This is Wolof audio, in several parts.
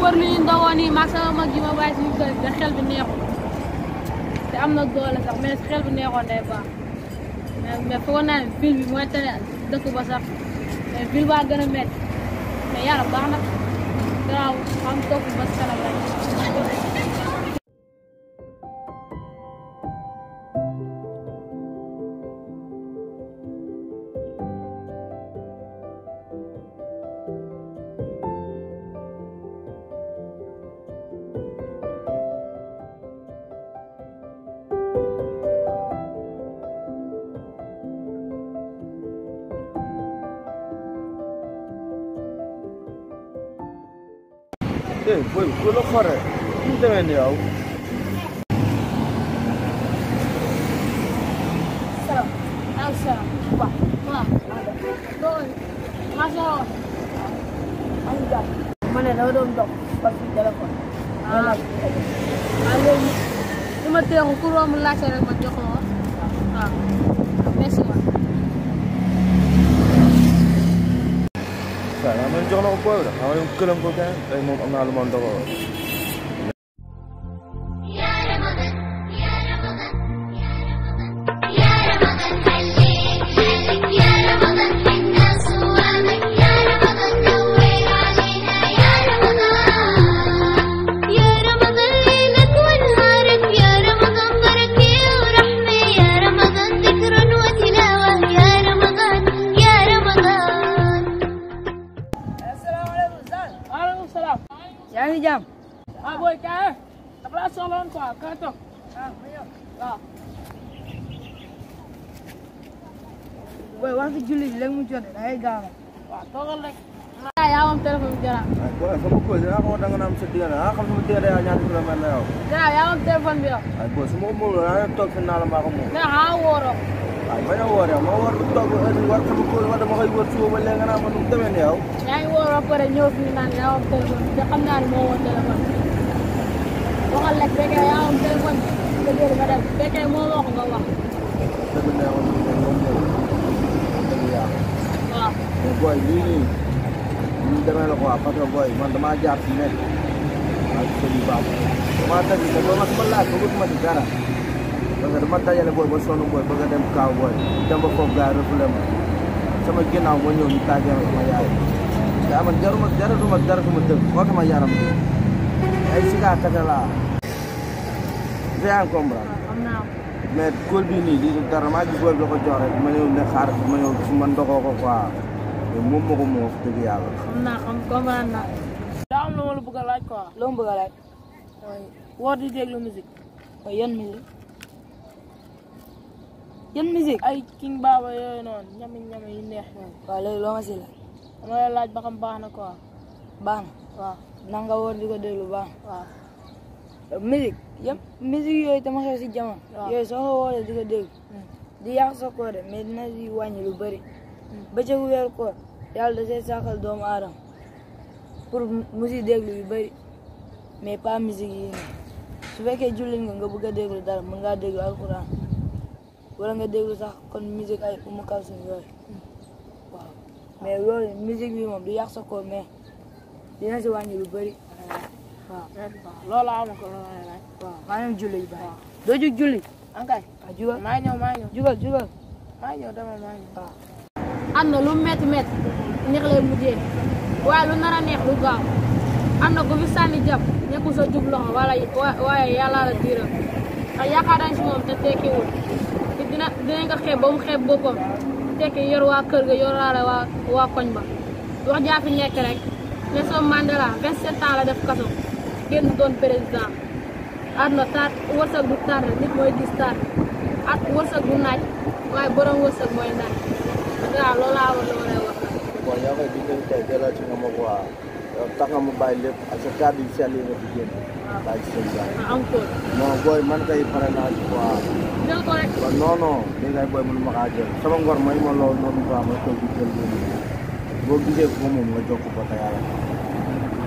wër li ñu ndogoo nii maag sama mag yi ma bàyyi suñu kër te xel bi neexul te am na doole sax mais xel bi neexoon day baax mais foog naa ne ville bi mooy tane dëkk ba sax mais ville baa gën a métti mais yàlla baax na garaaw xam topp ba si kanam rek. boy ku la xore ñu demee ni yow Salam salam ba ma do ma so am da mané da doon dox par téléphone allo dama téxu ku rom laccé rek ma joxo merci ma sa ma jox na ko boy da ma ñu këlam ko gaay tay mom am na lu ma ndogo Jangan jam. Boy kah? Tak pernah solon kau, kau tu. Boy, waktu Juli lagi muncul, naik gam. Wah, tolong lek. Ya, am telefon jara. boy sama ko dina ko da nga nam sa diana xam sama diana ya ñaan la mel yow Jara, ya am telefon bi. ay boy sama mo la tok fi na la ma ko mo Na ha woro. ay baña woore ma wor du tok war sama ko wa dama koy wor suba le nga na ma dum demé ni yow Yaa ngi woro pare ñëw fi naan ya am telefon. Te xam naa ne moo woon telefon. Waxal lek rek ya am telefon. Te jël nga dem. Fekkee moo wax nga wax. dama ne won mo mo ya Waaw. boy ni ni demé la quoi parce que boy man dama jaar ci net ak ci li baax dama tag ci dama sama laaj ko ma ci dara parce que dama dajale boy ba sonu boy bëgg dem kaw boy dem ba fofu gaay refulé ma sama ginaaw mo ñew ñu tagé sama yaay da man jaruma dara sama teug ko sama yaram ay siga takala j'ai un comprendre Am naa mais kol bi ni li dara ma gis boy bi ko jox rek ma ñew ne xaar ma ñew ci man doxo ko quoi mom mako mo wax deug yalla xam comprendre naa. Daa am lu ma la bëgg a laaj quoi. Loo ma bëgg a laaj. Woor di déglu musique. Yan musique. Yan musique. Ay King Baba yooyu noonu ñami yi neex noonu. Waaw léegi loo ma si la. Dama lay laaj ba xam baax na quoi. Baax na. Waaw. Na nga woor di ko déglu baax na. Waaw. Musique yëpp musique yooyu dama xew si jamono. Waaw yooyu soo ko wooree di ko déglu. Di yàq sa koor de mais dina si wàññi lu bëri. Bëccëgu weeru koor yàlla da see sàkkal doomu aadama pour musique déglu yu bëri mais pas musique yi nii su fekkee jullit nga bëgg a déglu dara mën ngaa déglu alxuraan wala nga déglu sax kon musique ay Umu Kalsum yooyu waaw mais loolu musique bi moom du yàq sa koor mais dina si wàññi lu bëri waaw. loolu am ko waaw maa ngi julli yu bëri. doo jug julli. ankay waaw jugal maa ngi ñëw jugal maa ngi ñëw dama maa ngi ñëw waaw. am na lu métti neex lay mujjee waaye lu nar a neex lu gaaw am na ko fi sànni jàpp nekkul sa jub loxo waaye yàlla la diiram ndax yaakaar nañ si moom te tekkiwul te dinañ ko xeeb ba mu xeeb boppam tekki yor waa kër ga yoraale waa koñ ba wax jaa fi nekk rek Nelson Mandela 27 ans la def kaso génn doon président àdduna taat wërsëg du taat nit mooy gis taat at wërsëg du naaj waaye borom wërsëg mooy naaj waaw loolu laa war a wax. bon yaa koy digal tey delloo ci nga ma quoi tax nga ma bàyyi lépp ak sa kàddu yu sell yi nga fi génn. bàyyi ci seen gars yi. encore. non booy man kay pare naa ci quoi. jël ko rek. non li ngay booy mënu ma kaa jël sama ngor may ma loolu noonu quoi ma toog di jël loolu boo gisee ko moom nga jokk ko te yàlla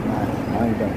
waaw maa ngi dem.